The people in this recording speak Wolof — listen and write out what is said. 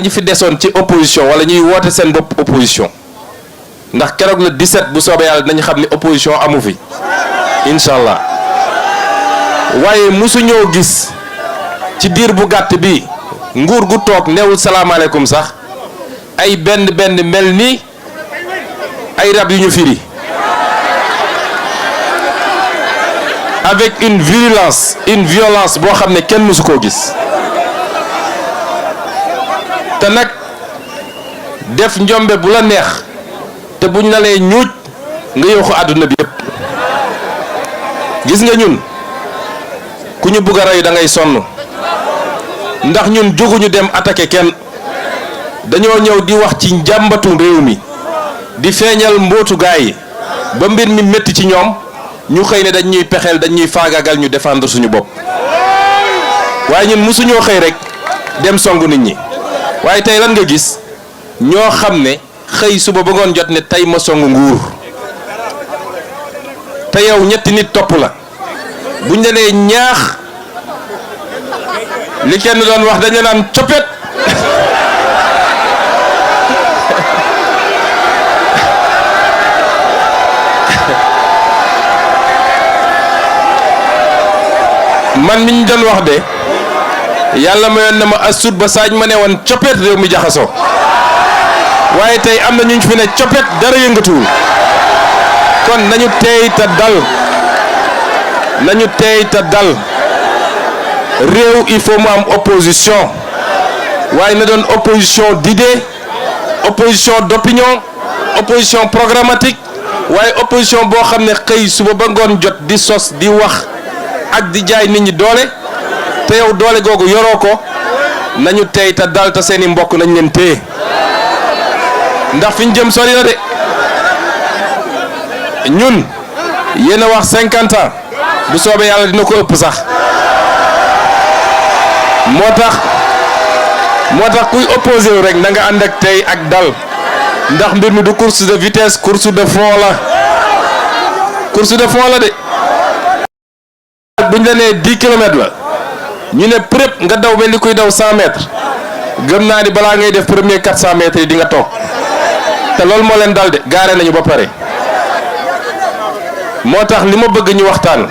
ñi fi desoon ci opposition wala ñuy woote seen bopp opposition ndax keroog le 17 bu soobee yàlla dinañ xam ne opposition amu fi incha allah waaye mosu ñoo gis ci diir bu gàtt bi nguur gu toog neewul salaamaaleykum sax ay benn mel ni ay rab yu ñu firi avec une violence boo xam ne kenn mosu koo gis te nag def njombe bu la neex te buñ la lee ñuuj nga yóoxu àdduna bi yëpp gis nga ñun ku ñu bugg a rey da ngay sonn ndax ñun jóguñu dem attaquer kenn dañoo ñëw di wax ci njàmbatu réew mi di feeñal mbootu gaay yi ba mbir mi métti ci ñoom ñu xëy ne dañ ñuy pexeel dañ ñuy faagaagal ñu défendre suñu bopp waaye ñun mosuñoo xëy rek dem songu nit ñi waaye tey lan nga gis ñoo xam ne xëy suba ba ngoon jot ne tey ma songu nguur te yow ñetti nit topp la buñ la nee ñaax li kenn doon wax dañ la naan coppet man mi ñu doon wax de yàlla mayoon na ma asut ba saaj ma ne woon coppet réew mi jaxasoo waaye tey am na ñu fi ne coppet dara yëngatuwul kon nañu teey te dal réew il faut mu am opposition waaye na doon opposition d'idée opposition d'opinion opposition programmatique waaye opposition boo xam ne xëy suba ba ngoon jot di sos di wax ak di jaay nit ñi doole te yow doole googu yoroo ko nañu tey te dal te seeni mbokk nañ leen téye ndax fi ñu jëm sori na de ñun yéen a wax 50 ans bu soobee yàlla dina ko ëpp sax moo tax kuy opposé wu rek na nga ànd ak tey ak dal ndax mbir mi du course de vitesse course de fond la de buñ la nee 10 kilomètres la ñu ne prép nga daw mel ni kuy daw 100 mètres gëm naa ni balaa ngay def premier 400 mètres yi di nga toog te loolu moo leen dal de gaare nañu ba pare moo tax li ma bëgg ñu waxtaan